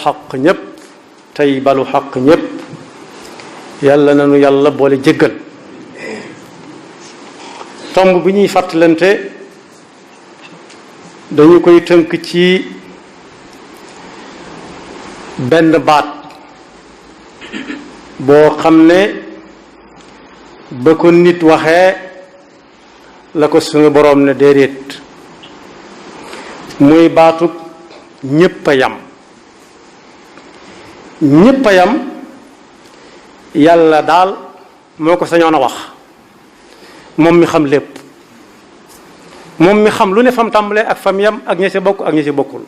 xaq ñépp tey balu xaq ñépp yàlla nanu yàlla boole jéggal. tomb bi ñuy fàttalante dañu koy tënk ci benn baat boo xam ne ba ko nit waxee la ko suñu boroom ne déedéet muy baatub ñépp a yam. ñépp a yam yàlla daal moo ko sañoon a wax, moom mi xam lépp, moom mi xam lu ne fam tàmbalee ak fam yam ak ña ci bokk ak ña ci bokkul.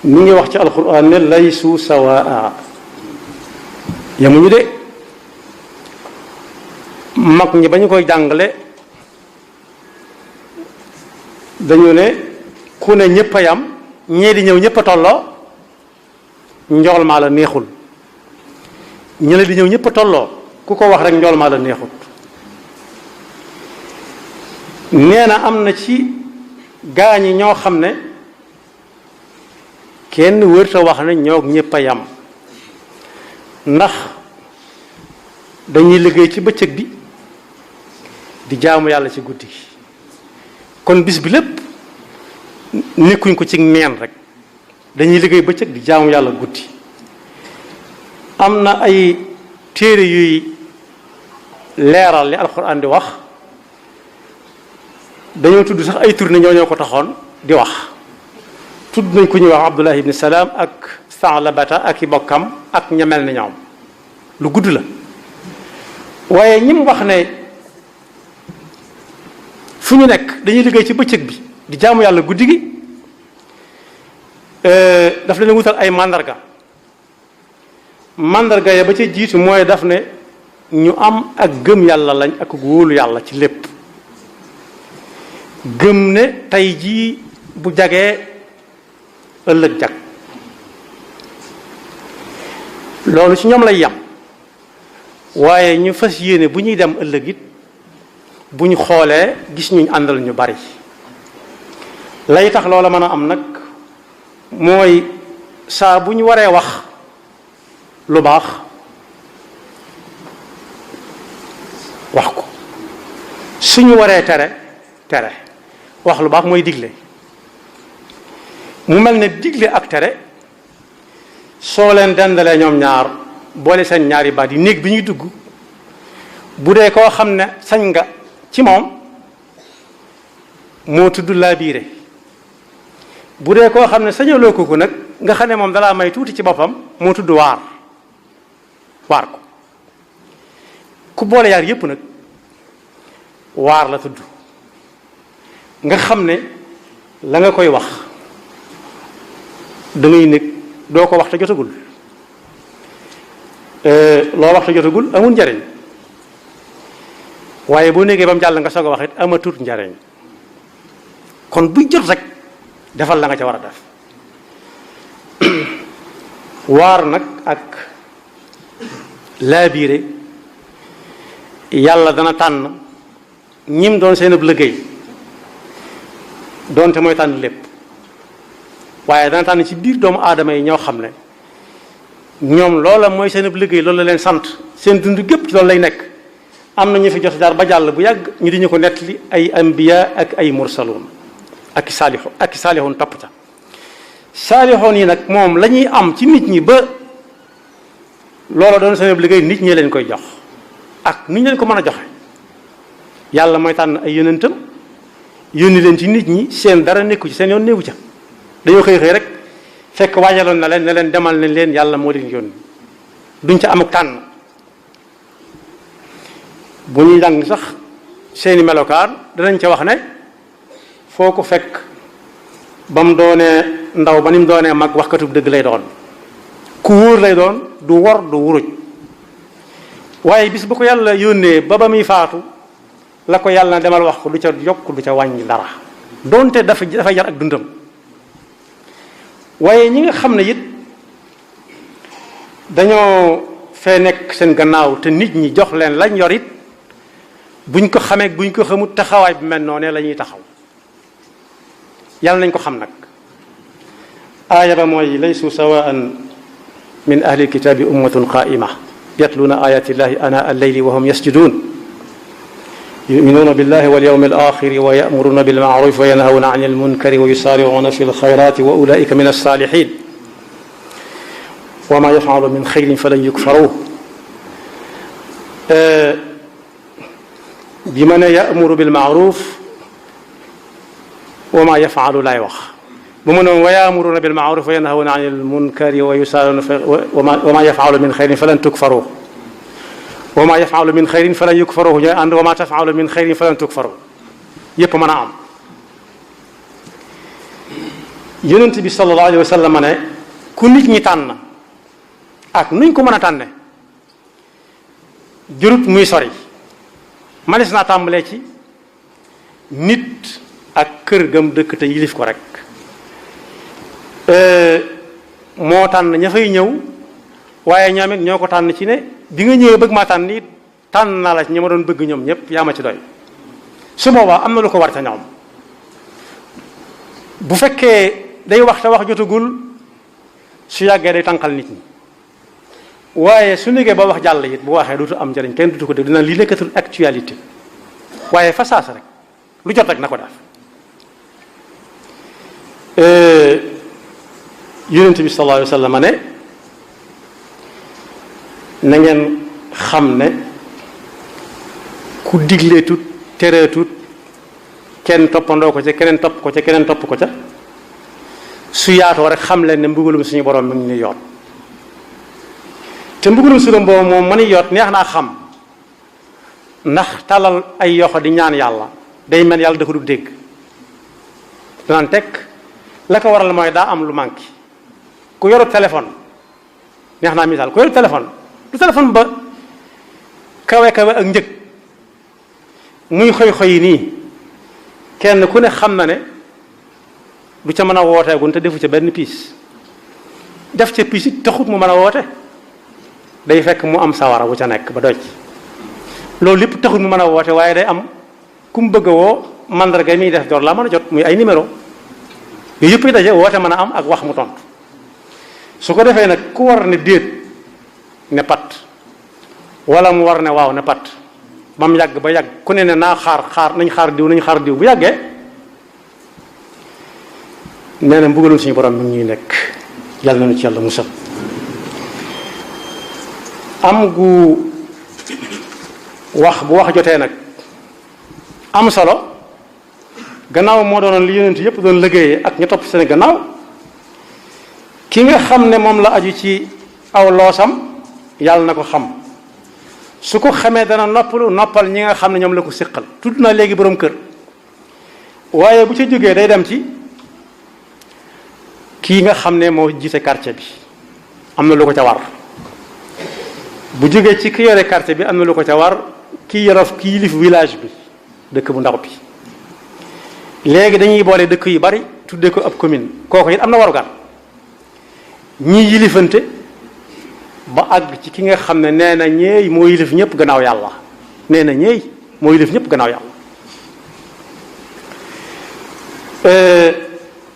mi ngi wax ci alquran ne laysu sawaa, yamuñu de. mag ñi ba ñu koy jàngale dañu ne ku ne ñépp a yam ñee di ñëw ñépp a tolloo njool maa la neexul, ñële di ñëw ñépp a tolloo ku ko wax rek njool maa la neexut. nee na am na ci gaañi ñoo xam ne kenn wërta wax ne ñoo ñépp a yam, ndax dañuy liggéey ci bëccëg bi di jaamu yàlla ci guddi gi, kon bis bi lépp nekkuñ ko ci neen rek, dañuy liggéey bëccëg di jaamu yàlla guddi. am na ay téere yuy leeral li alxuraan di wax, dañoo tudd sax ay tur ne ñoo ko taxoon di wax. tudd nañ ku ñuy wax Abdullah ibn Salaam ak Saalabata ak i bokkam ak ñamel ni ñoom, lu gudd la. waaye ñim wax ne fu ñu nekk dañuy liggéey ci bëccëg bi di jaamu yàlla guddi gi, daf leen wutal ay màndarga. màndarga ya ba ca jiitu mooy daf ne ñu am ak gëm yàlla lañ ak wóolu yàlla ci lépp. gëm ne tey jii bu jagee ëllëg jag, loolu ci ñoom lay yam. waaye ñu fas yéene bu ñuy dem ëllëg it bu ñu xoolee gis ñu àndal ñu bari. lay tax loola mën a am nag mooy saa bu ñu waree wax lu baax wax ko, suñu waree tere wax lu baax mooy digle. mu mel ne digle ak tere soo leen dendalee ñoom ñaar boole seen ñaari baat yi néeg bi ñuy dugg, bu dee koo xam ne sañ nga ci moom moo tudd laa biire, bu dee koo xam ne sañaloo ko nag nga xam ne moom dalaa may tuuti ci boppam moo tudd waar ko. ku boole yaar yépp nag waar la tudd. nga xam ne la nga koy wax da ngay nekk doo ko wax te jotagul, loo wax te jotagul amul njariñ, waaye boo nekkee ba mu jàll nga soog a wax it amatut njariñ. kon buy jot rek defal la nga ca war a def. waar nag ak laabiire yàlla dana tànn ñim doon seen ab liggéey, doonte mooy tànn lépp, waaye dana tànn ci biir doomu aadama yi ñoo xam ne ñoom loola mooy seen ab liggéey, loolu la leen sant, seen dund gépp ci loolu lay nekk. am na ñu fi jot jaar ba jàll bu yàgg ñu di ñu ko nettali, ay ambiya ak ay mursaloon ak i saalixoon topp ca. saalixoon yi nag moom la ñuy am ci nit ñi ba loola doon seen ab liggéey, nit ñi leen koy jox ak nit ñi leen ko mën a joxe. yàlla mooy tànn ay yonentam yónni leen ci nit ñi, seen dara nekku ci, seen yoon néewu ca. dañoo xëy rek fekk waajaloon na leen ne leen demal nañ leen, yàlla moo leen yónni, duñ ca amuk tànn. bu ñuy jàng sax seeni melokaan danañ ca wax ne foo ko fekk ba mu doonee ndaw ba ni mu doonee mag waxkatub dëgg lay doon, ku wóor lay doon, du wor du wuruj. waaye bis bu ko yàlla yónnee ba muy faatu la ko yàlla na demal wax ko, du ca yokk du ca wàññi dara, doonte dafa jar ak dundam. waaye ñi nga xam ne it dañoo fee nekk seen gannaaw te nit ñi jox leen lañ yor it, buñ ko xamee buñ ko xamut taxawaay bu mel noonu la ñuy taxaw. yàlla nañ ko xam nag, aaya ba mooy laysu sawaan min ahli lkitaabi ummatun qaa'ima yatluuna ayati llahi ana alleyli wa hum yasjudun yuminuuna billahi walyawmi alaxiri wa yamuruna bilmacruf wa yanhawna an almunkari wa yusaaricuuna fi lxayrati wa ulaika min alsaalixin wa ma yafcalu min xayrin falan yukfaruh bi ma ne yamuru bilmacruf wa ma yafcalu laay wax bu ma noon wa yaamuruna bilmaaruf wa yanhawna an almunkari wa yusaaruna wa ma yafalu min xayrin falan tukfaru wa ma yafalu min xayrin falan yukfaru ñooy ànd wa ma tafalu min xayrin falan tukfaru yépp mën a am. yonent bi sallallahu alayhi wa sallam ne ku nit ñi tànn ak nuñ ko mën a tànne jurut muy sori manis naa tàmbalee ci nit ak kër gam dëkk te yilif ko rek. moo tànn ña fay ñëw waaye ñoom it ñoo ko tànn ci ne bi nga ñëwee bëgg maa tànn it tànn naa la ci ñi ma doon bëgg ñoom ñëpp yaa ma ci doy su boobaa am na lu ko war ca ñoom bu fekkee day wax te wax jotagul su yàggee day tànqal nit ñi waaye su nekkee ba wax jàll it bu waxee dutu am njëriñ kenn dutu ko def dina li nekkatul actualité waaye fa saasa rek lu jot rek na ko def. yonent bi sallallahu alayhi wa sallam ne na ngeen xam ne ku digleetut tereetut kenn toppandoo ko ca keneen topp ko ca keneen topp ko ca su yaatoo rek xam leen ne mbugalum suñu borom mi ngi ni yoot te mbugalum suñu borom moom mën yoot neex naa xam ndax talal ay yoxo di ñaan yàlla day mel yàlla da ko du dégg danaan teg la ko waral mooy daa am lu manqué ku yoru téléphone neex naa misaal ku yoru téléphone du téléphone ba kawe kawe ak njëg muy xoy-xoy yi nii kenn ku ne xam na ne du ca mën a wooteegun te defu ca benn piis def ca piis it taxut mu mën a woote day fekk mu am sawara bu ca nekk ba doj loolu lépp taxut mu mën a woote waaye day am ku mu bëgg a woo mandarga muy def door laa mën a jot muy ay numéro yooyu yëpp yi daje woote mën a am ak wax mu tontu su ko defee nag ku war ne déet ne pat wala mu war ne waaw ne pat ba mu yàgg ba yàgg ku ne ne naa xaar nañ xaar diw bu yàggee nee na mbugalum suñu borom mi ngi ñuy nekk yàlla nañu ci yàlla musal am gu wax bu wax jotee nag am solo gannaaw moo doonoon li yonent yëpp doon liggéeyee ak ñu topp seen gannaaw ki nga xam ne moom la aju ci aw loosam yàlla na ko xam su ko xamee dana noppal ñi nga xam ne ñoom la ko siqal tudd naa léegi borom kër waaye bu ca jógee day dem ci kii nga xam ne moo jiite quartier bi am na lu ko ca war bu jógee ci ki yore quartier bi am na lu ko ca war kii yorof kii yilif village bi dëkk bu ndaw bi léegi dañuy boole dëkk yu bari tuddee ko ab commune kooku it am na warugar ñii yilifante ba àgg ci ki nga xam ne nee na ñeey moo yilif ñëpp gannaaw yàlla nee na ñeey moo yilif ñëpp gannaaw yàlla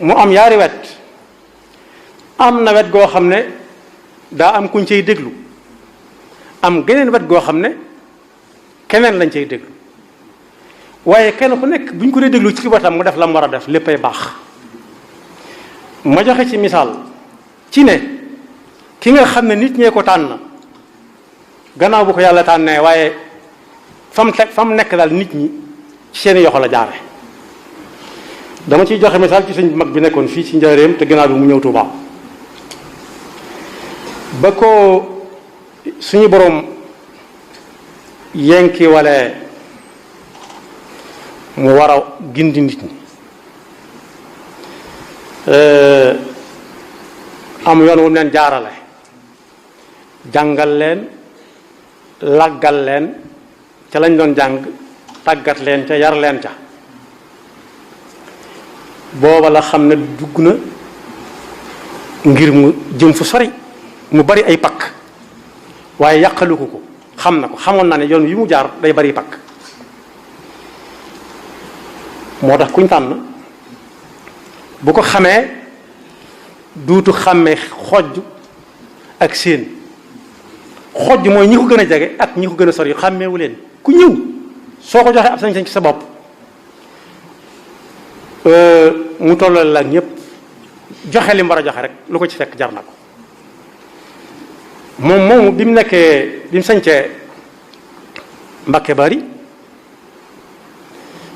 mu am yaari wet am na wet goo xam ne daa am kuñ cay déglu am geneen wet goo xam ne keneen lañ cay déglu waaye kenn ku nekk bu ñu ko dee déglu ci wetam mu def la mu war a def léppay baax ma joxe ci misaal ci ne ki nga xam ne nit ñee ko tànn gannaaw bu ko yàlla tànnee waaye fa mu nekk daal nit ñi ci seen yoxo la jaare dama ciy joxe misaal ci sëñ mag bi nekkoon fii ci njaareem te gannaaw bi mu ñëw Tuubaa ba ko suñu boroom yenki wale mu war a gindi nit ñi am yoon wu leen jaarale jàngal leen làggal leen ca lañ doon jàng tàggat leen ca yar leen ca booba la xam ne dugg na ngir mu jëm fu sori mu bari ay pakk waaye yàqalu ko xam na ko xamoon na ne yoon wi mu jaar day bari pakk moo tax kuñ tànn bu ko xamee duutu xàmmee xojj ak seen. xojj mooy ñi ko gën a jege ak ñi ko gën a sori xàmmeewu leen. ku ñëw soo ko joxee ab sañ-sañ ci sa bopp mu tollal la ak ñëpp joxe li mu war a joxe rek lu ko ci fekk jar na ko. moom moomu bi mu sañcee Mbàkke Bari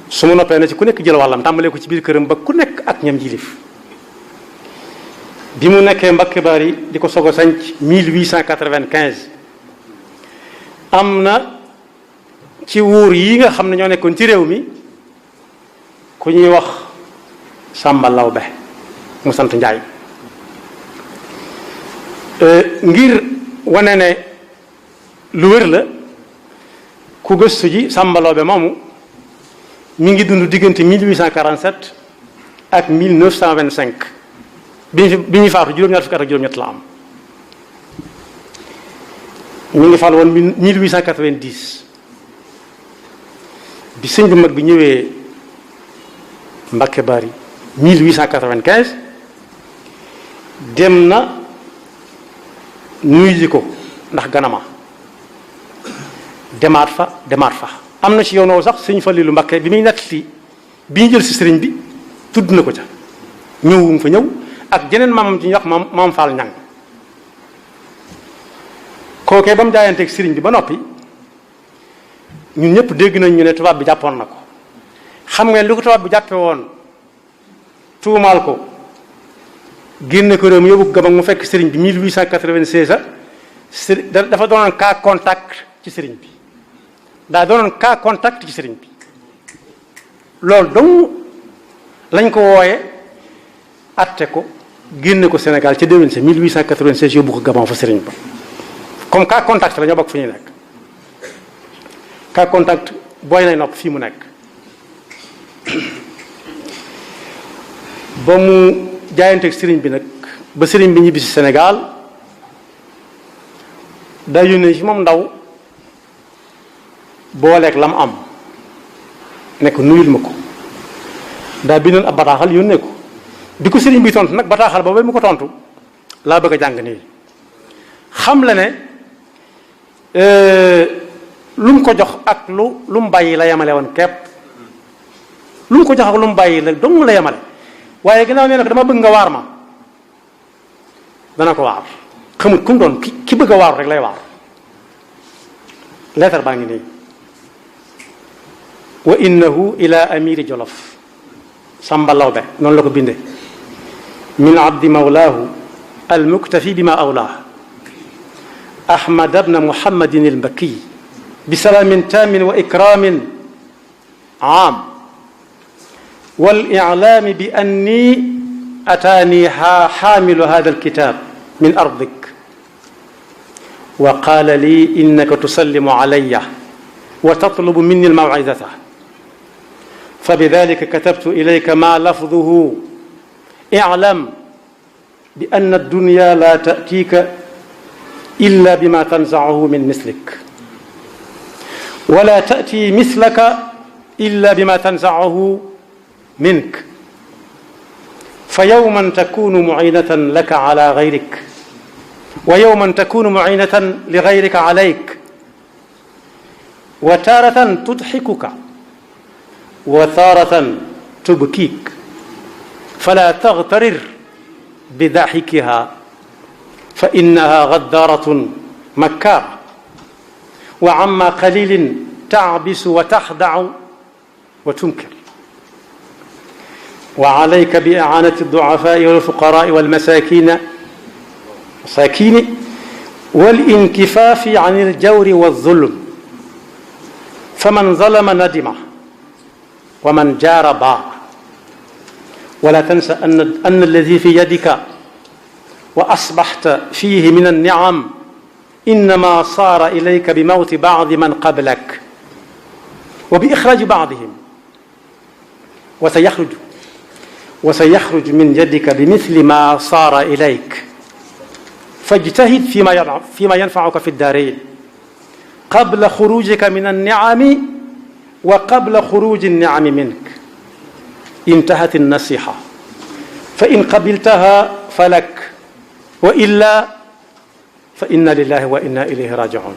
su ma noppee na ci ku nekk jël wàllam tàmbalee ko ci biir këram ba ku nekk ak ñam jilif. bi mu nekkee Mbàkke Bari di ko soog a sañc 1895 am na ci wuur yi nga xam ne ñoo nekkoon ci réew mi ku ñuy wax Sàmba Lawbe mu sant Njaay ngir wane ne lu wér la ku gëstu ji Sàmba Lawbe moomu mi ngi dund diggante 1847 ak 1925 bi ñu faatu juróom-ñaar fukki at ak juróom-ñett la am. mi ngi faatu woon 1890 bi sëñ bu mag bi ñëwee Mbàkke Bari 1895 dem na nuyu ji ko ndax ganama demaat fa am na ci yoon woowu sax sëñ Falilu Mbàkke bi muy nettali bi ñu jël si sëriñ bi tudd na ko ca ñëwum fa ñëw ak jeneen maamam ci ñuy wax maam Faal Ñang kookee ba mu jaayanteeg sëriñ bi ba noppi ñun ñëpp dégg nañ ñu ne tubaab bi jàppoon na ko xam ngeen li ko tubaab bi jàppe woon tuumaal ko génne ko réew mi yóbbu ko Gabon mu fekk sëriñ bi 1896 dafa doonoon cas contact ci sëriñ bi loolu dong lañ ko wooye atte ko génne ko Sénégal ca déwén sa 1896 yóbbu ko Gabon fa sëriñ ba comme cas contact la ñoo bokk fi ñuy nekk cas contact booy nay nopp fii mu nekk ba mu jaayanteeg sëriñ bi nag ba sëriñ bi ñibbi si Sénégal daa yónnee ci moom ndaw booleeg la mu am ne ko nuyul ma ko daa bindoon ab bataaxal yónnee ko bi ko sëriñ bi tontu nag bataaxal ba mu ko tontu laa bëgg a jàng nii xam la ne lu mu ko jox ak lu mu bàyyi la yemale woon képp lu mu ko jox ak lu mu bàyyi la dong la yemale waaye ginnaaw nee na ko dama bëgg nga waar ma dana ko waar xamut ku mu doon ki bëgg a waaru rek lay waar leetar baa ngi nii wa innahu ila amiri jolof Sàmba Lawbe noonu la ko binde min abdi mawlaahu almuktafi bima awlaa ahmad bna muhammadin almakki bisalaamin taamin wa ikraamin aam والإعلام بأني أتاني حامل هذا الكتاب من أرضك وقال لي إنك تسلم علي وتطلب مني الموعظة فبذلك كتبت إليك ما لفظه اعلم بأن الدنيا لا تأتيك إلا بما تنزعه من مثلك ولا تأتي مثلك إلا بما تنزعه منك فيوما تكون معينة لك على غيرك ويوما تكون معينة لغيرك عليك وتارة تضحكك وتارة تبكيك فلا تغترر بضحكها فإنها غدارة مكارة وعما قليل تعبس وتخدع وتنكر وعليك بإعانة الضعفاء والفقراء والمساكين والانكفاف عن الجور والظلم فمن ظلم ندم ومن جار باع ولا تنسى أن الذي في يدك وأصبحت فيه من النعم إنما صار إليك بموت بعض من قبلك وبإخراج بعضهم وسيخرج من يدك بمثل ما صار إليك فاجتهد فيما ينفعك في الدارين قبل خروجك من النعم وقبل خروج النعم منك انتهت النصيحة فإن قبلتها falak wa illa fa inna lillahi wa inna ilayhi raji'un.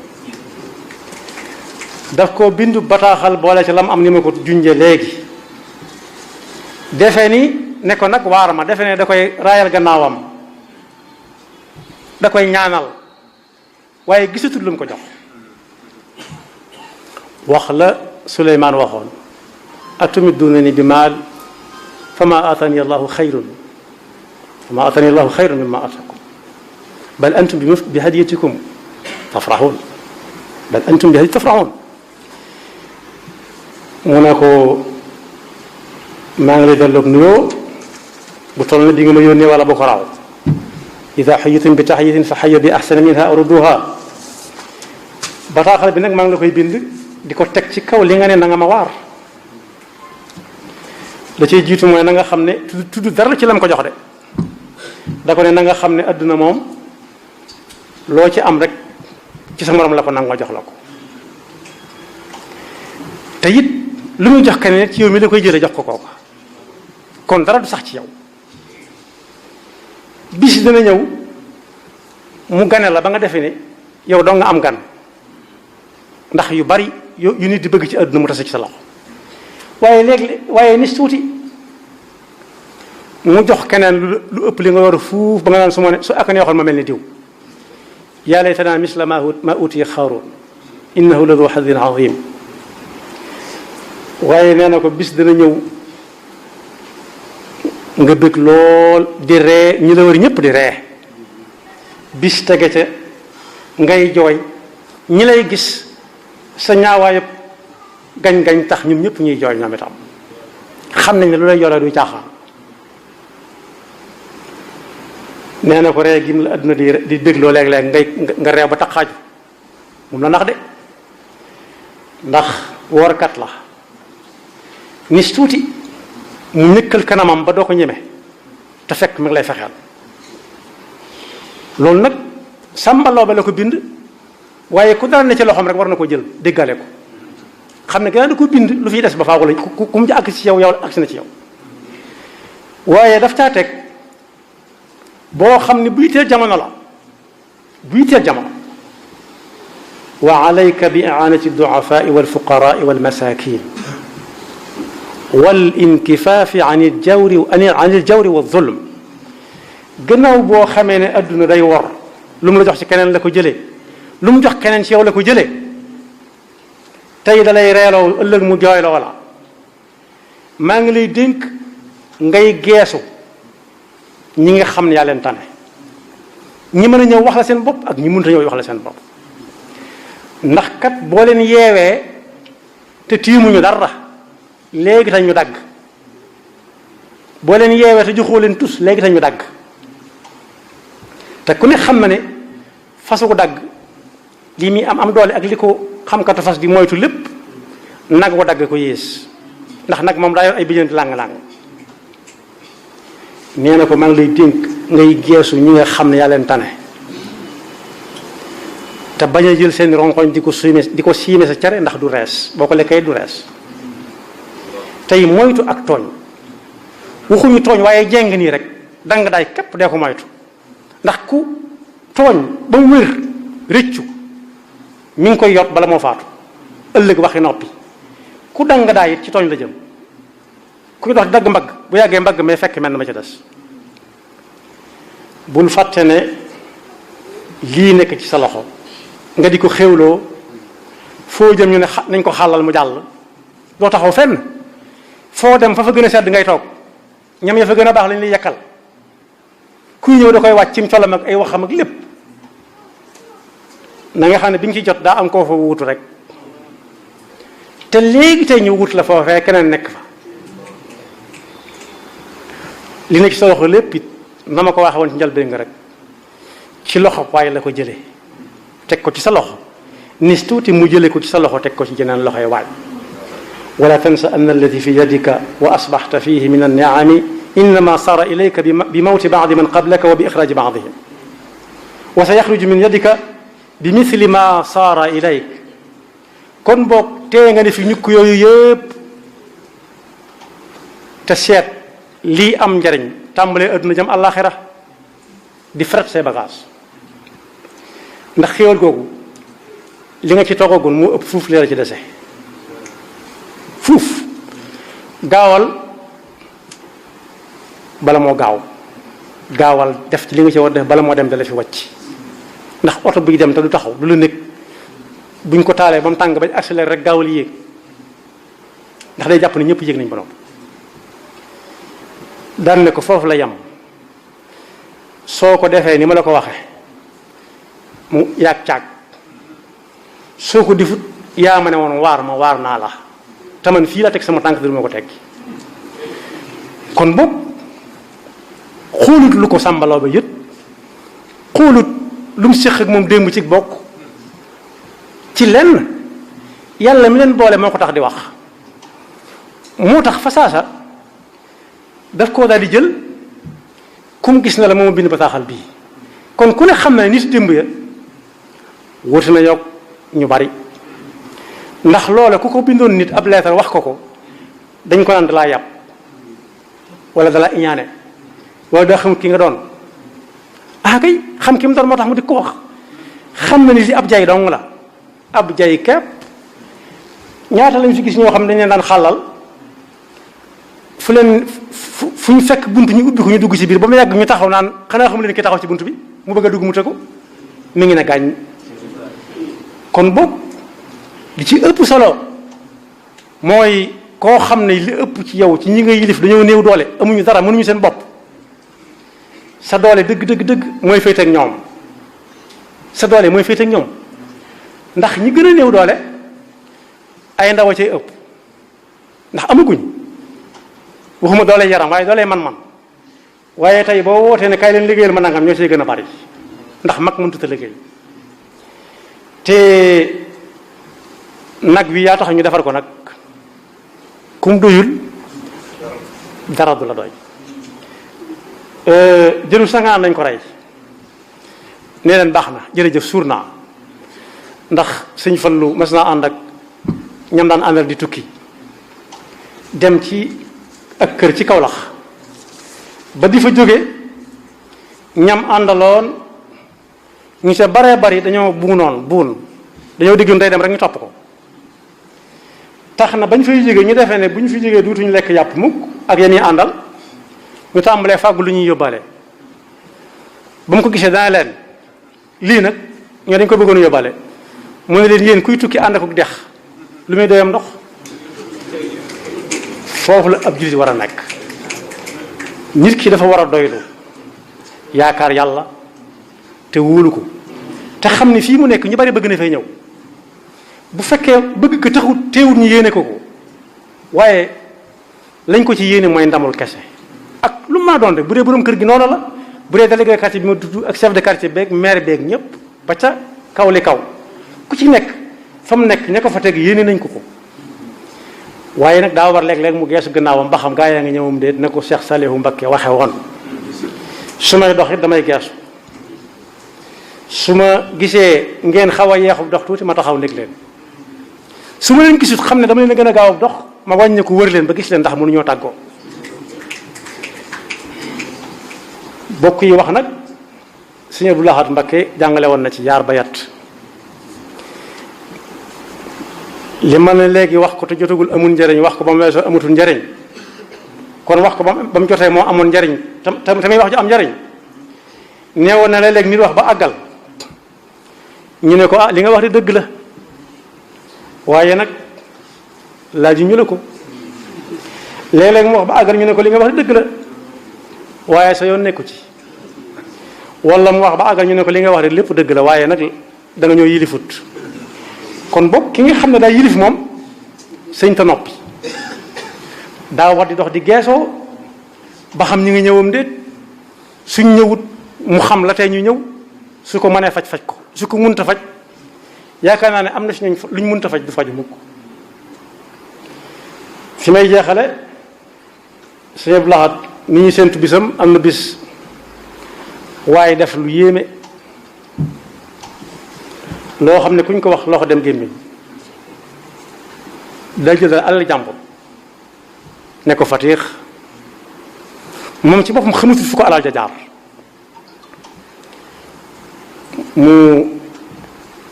daf ko bindu bataaxal boole ci lam am ni ma ko junje léegi defe ni ne ko nag waar ma defe ne da koy raayal gannaawam da koy ñaanal waaye gisatul lu mu ko jox. wax la Suleymaan waxoon atumidduunani bi maal fama aatani allahu xayrun mimma aatakum bal antum bi hadiyatikum tafraxuun mu ne ko maa ngi lay delloog nuyoo bu toll na di nga ma yónnee wala bu ko raw ida xayitum bi taxiyatin fa xaya bi axsana minha aw rudduha. bataaxal bi nag maa ngi la koy bind di ko teg ci kaw li nga ne na nga ma waar. la cay jiitu mooy na nga xam ne tudd dara ci lam ko jox de da ko ne na nga xam ne adduna moom loo ci am rek ci sa morom la ko nangoo jox la ko te it lu muy jox keneen ci yow mi la koy jëlee jox ko kooka kon dara du sax ci yow. bis dana ñëw mu gane la ba nga defee ne yow doo nga am gan ndax yu bari yu nit di bëgg ci àdduna mu tase ci sa loxo waaye nis tuuti mu jox keneen lu ëpp li nga war a fuuf ba nga naan su ma ne su ak neexoon ma mel ni diw. yaa laytanaa misla ma utiya Qaaruun innahu la du hazzin azim. waaye nee na ko bis dana ñëw nga bëgg lool di ree ñi la wër ñëpp di ree bis tege ca ngay jooy ñi lay gis sa ñaawaayub gañ-gañ tax ñun ñëpp ñuy jooy ñoom itam xam nañ ne lu lay yore du caaxaan. nee na ko ree gim la adduna di bégloo léeg-léeg nga reew ba tax xaaju moom la nax de ndax woorkat la nis tuuti mu ñëkkal kanamam ba doo ko ñeme te fekk mi ngi lay fexeel. loolu nag sàmbaloo ba la ko bind waaye ku dara ne ci loxoom rek war na ko jël déggale ko xam ne gannaaw da ko bind lu fiy des ba faagu la ku mu ci àgg ci yow àgg si na ci yow. waaye daf caa teg boo xam ne buy teel jamono la buy teel jamono. wa alayka bi i'anati ad-du'afaa'i wal-fuqaraa'i wal-masaakiin wal inkifaafi an il jawri wa zulm. gannaaw boo xamee ne adduna day wor lu mu la jox ci keneen la ko jëlee lu mu jox keneen ci yow la ko jëlee tey da lay reeloo ëllëg mu jooyloo la maa ngi lay dénk ngay geesu ñi nga xam ne yaa leen tane ñi mën a ñëw wax la seen bopp ak ñi mënut a ñëw wax la seen bopp ndax kat boo leen yeewee te tiimuñu dara léegi tañ ñu dagg boo leen yeewee te joxoo leen tus léegi tañ ñu dagg te ku ne xam na ne fasu ko dagg lii muy am doole ak li ko xamkatu fas di moytu lépp nag ko dagg ko yées ndax nag moom daa yor ay bijjanti làng-làng. nee na ko maa ngi lay dénk ngay geesu ñi nga xam ne yaa leen tane te bañ a jël seen ronkoñ di ko siime sa cere ndax du rees boo ko lekkee du rees. tey moytu ak tooñ waxuñu tooñ waaye jeng nii rek danga daay képp dee ko moytu ndax ku tooñ ba mu wér rëccu mi ngi koy yot bala moo faatu ëllëg waxi noppi ku danga daay it ci tooñ la jëm kuy dox dagg mbagg bu yàggee mbagg mais fekk mel na ma ca des. bul fàtte ne lii nekk ci sa loxo nga di ko xéwloo foo jëm ñu ne nañ ko xàllal mu jàll doo taxaw fenn foo dem fa gën a sedd ngay toog ñam ya fa gën a baax lañ lay yekkal kuy ñëw da koy wàcc cim colam ak ay waxam ak lépp na nga xam ne bi ñu ci jot daa am koo fa wutu rek te léegi tey ñu wut la foofee keneen nekk fa. li nekk ci sa loxo lépp it na ma ko waxee woon ci njëlbéen nga rek ci loxo waaye la ko jëlee teg ko ci sa loxo nis tuuti mu jëlee ko ci sa loxo teg ko ci jeneen loxoy waaj. wala tansa anna alladi fi yadika wa asbaxta fihi min anniami innama sara ilayka bi mawti baadi man qablaka wa bi ixraaji baadihim wa sa yaxruju min yadika bi misli ma saara ilayk. kon boog tee nga ne fi ñukk yooyu yëpp te seet lii am njariñ tàmbalee adduna jëm àllaaxira di fret say bagage ndax xéewal googu li nga ci toogagul moo ëpp fuuf leer ci dese fuuf gaawal bala moo gaawal def ci li nga ci war def bala moo dem dala fi wàcc ndax oto bi dem te du taxaw du la nekk buñ ko taalee ba mu tàng bañ accéléré rek gaawal yéeg ndax day jàpp ne ñëpp yéeg nañ ba noppi daan ne ko foofu la yem soo ko defee ni ma la ko waxe mu yaag caag soo ko difut yaa ma ne woon waar naa la te man fii la teg sama tànk du ma ko teggi kon boog xoolut lu ko sàmbaloo ba yët xoolut lu mu séq ak moom démb ci bokk ci lenn yàlla mi leen boole moo ko tax di wax moo tax fa saasa daf koo daal di jël ku mu gis na la moom bind bataaxal bii kon ku ne xam na ne nit démb ya wuti na yokk ñu bari ndax loola ku ko bindoon nit ab leetar wax ko dañ ko naan dalaa yàpp wala dalaa iñaane wala daa xam ki nga doon kay xam ki mu doon moo tax mu di ko wax xam na ni li ab jay dong la ab jay kepp ñaata lañ fi gis ñoo xam ne dañ leen daan xàllal fu ñu fekk bunt ñu ubbi ko ñu dugg ci biir ba mu yàgg ñu taxaw naan xanaa xamu leen ki taxaw ci bunt bi mu bëgg a dugg mu tëggu mi ngi ne gaañ kon boobu li ci ëpp solo mooy koo xam ne li ëpp ci yow ci ñi nga yilif dañoo néew doole amuñu dara mënuñu seen bopp sa doole dëgg mooy féete ak ñoom sa doole mooy féete ak ñoom ndax ñi gën a néew doole ay ndaw a cay ëpp ndax amaguñ waxuma doole yaram waaye doole man-man waaye tey boo wootee ne kay leen liggéeyal ma nangam ñoo see gën a bari ndax mag mënut a liggéey te nag wi yaa tax ñu defar ko nag kum doyul dara du la doy jëlu sangaan lañ ko rey nee leen baax na jërëjëf suur naa ndax sëñ Fallu mas naa ànd ak ñam daan àndal di tukki dem ci ak kër ci Kawlax ba di fa jóge ñam àndaloon ñu se baree bari dañoo buun dañoo diggoon day dem rek ñu topp ko tax na bañ fay jógee ñu defee ne bu ñu fi jógee duutuñu lekk yàpp mukk ak yéen ñi àndal ñu tàmbalee fàggu lu ñuy yóbbaale ba mu ko gisee dana leen lii nag ñoo dañ ko bëggoon yóbbaale mu ne leen yéen kuy tukki ànd ak dex lu muy doyam ndox foofu la ab jullit war a nekk nit ki dafa war a doylu yaakaar yàlla te wóolu ko te xam ne fii mu nekk ñu bari bëgg na fay ñëw bu fekkee bëgg ko taxut teewut ñu yéene ko waaye lañ ko ci yéene mooy ndamul kese ak lu ma doon rek bu dee borom kër gi noonu la bu dee délégué quartier bi ma tudd ak chef de quartier beeg maire beeg ñëpp ba ca kaw li kaw ku ci nekk fa mu nekk ña ko fa teg yéene nañ ko waaye nag daa war léeg-léeg mu geesu gannaawam ba xam gaa yaa ngi ñëwam déet na ko Cheikh Saliou Mbacké waxe woon su may dox it damay geesu su ma gisee ngeen xaw a yeexu dox tuuti ma taxaw nekk leen su ma leen gisut xam ne dama leen a gën a gaaw dox ma wàññi ko wër leen ba gis leen ndax mënuñoo tàggoo bokk yi wax nag Sëñ Abdou Lahad Mbacké jàngale woon na ci yaar ba yat li ma ne léegi wax ko te jotagul amul njariñ wax ko ba mu weesoo amatul njariñ kon wax ko ba mu jotee moo amoon njariñ tamit wax ju am njariñ neewoon na léeg-léeg nit wax ba àggal ñu ne ko li nga wax di dëgg la waaye nag laaju ñu la ko léeg-léeg mu wax ba àggal ñu ne ko li nga wax di dëgg la waaye sa yoon nekku ci wala mu wax ba àggal ñu ne ko li nga wax di lépp dëgg la waaye nag da nga ñoo yilifut kon boog ki nga xam ne daa yilif moom sëñ ta noppi daa war di dox di geesoo ba xam ñi ngi ñëwam déet suñ ñëwut mu xam la tey ñu ñëw su ko mënee faj ko su ko munta faj yaakaar naa ne am na si luñ munta faj du faju mukk fi may jeexale Sëñ Abdou Lahad ni ñu séentu bisam am na bis waaye def lu yéeme loo xam ne kuñ ko wax loxo dem gémmiñ day jël alal jàmbur ne ko fatiix moom ci boppam xamutul fu ko alal ja jaar mu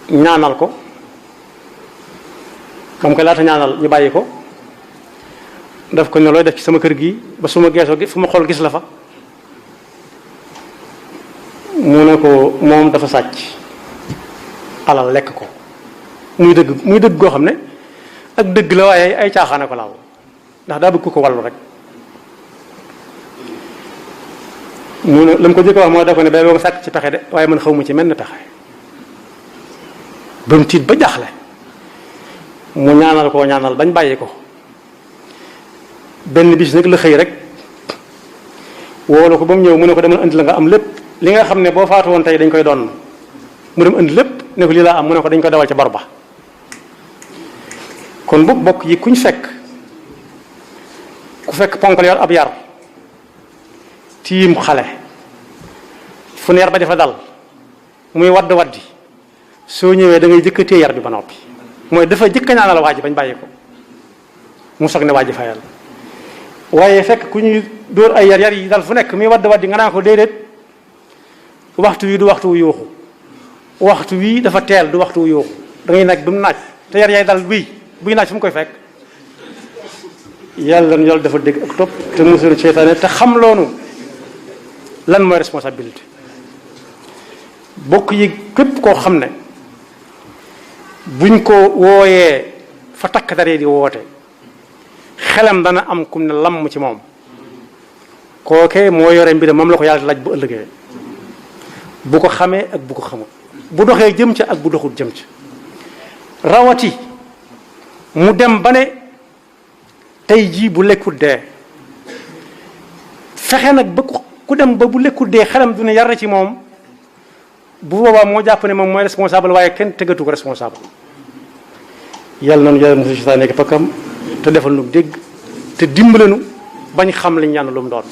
ñaanal ko ba mu koy laata ñaanal ñu bàyyi ko daf ko ne looy def ci sama kër gi ba su ma geesoo fu ma xool gis la fa mu ne ko moom dafa sàcc alal lekk ko muy dëgg goo xam ne ak dëgg la waaye ay caaxaane ko laal ndax daa bëgg ko wàllu rek mu ne la mu ko jëkk wax mooy da ko ne ba boo nga sàkk ci pexe de waaye man xaw ma ci menn pexe ba mu tiit ba jaaxle mu ñaanal koo ñaanal bañ bàyyi ko benn bis nag la xëy rek woolu ko ba mu ñëw mu ne ko demal indi la nga am lépp li nga xam ne boo faatu woon tey dañ koy doon mu dem indi lépp ne ko lii laa am mu ne ko dañ ko dawal ca bor ba kon bu bokk yi ku fekk ponkal yor ab yar tiim xale fu neer ba defa dal muy waddi soo ñëwee da ngay jëkk téye yar bi ba noppi mooy dafa jëkk ñaanal waa ji bañ bàyyi ko mu soog ne waa ji fayal waaye fekk ku ñuy dóor ay yar yi dal fu nekk muy waddi nga naa ko déedéet waxtu wi du waxtu wu yuuxu waxtu wi dafa teel du waxtu wu yuuxu da ngay naaj ba mu naaj te yar yaay dal buy naaj fu mu koy fekk yàlla dafa dégg ak topp te musul seytaane te xam loonu lan mooy responsabilité bokk yi képp koo xam ne buñ ko wooyee fa takk daree di woote xelam dana am kum ne lamm ci moom kooke moo yore mbir moom la ko yàlla laaj bu ëllëgee bu ko xamee ak bu ko xamul bu doxee jëm ca ak bu doxul jëm ca rawati mu dem ba ne tey jii bu lekkul dee fexe nag ba ku dem ba bu lekkul dee xelam du ne yar na ci moom bu boobaa moo jàpp ne moom mooy responsable waaye kenn tegatu ko responsable yàlla noonu yàlla mosu seytaane nekk pakkam te defal nu dégg te dimbalenu bañ xam liñ ñaan lu mu doon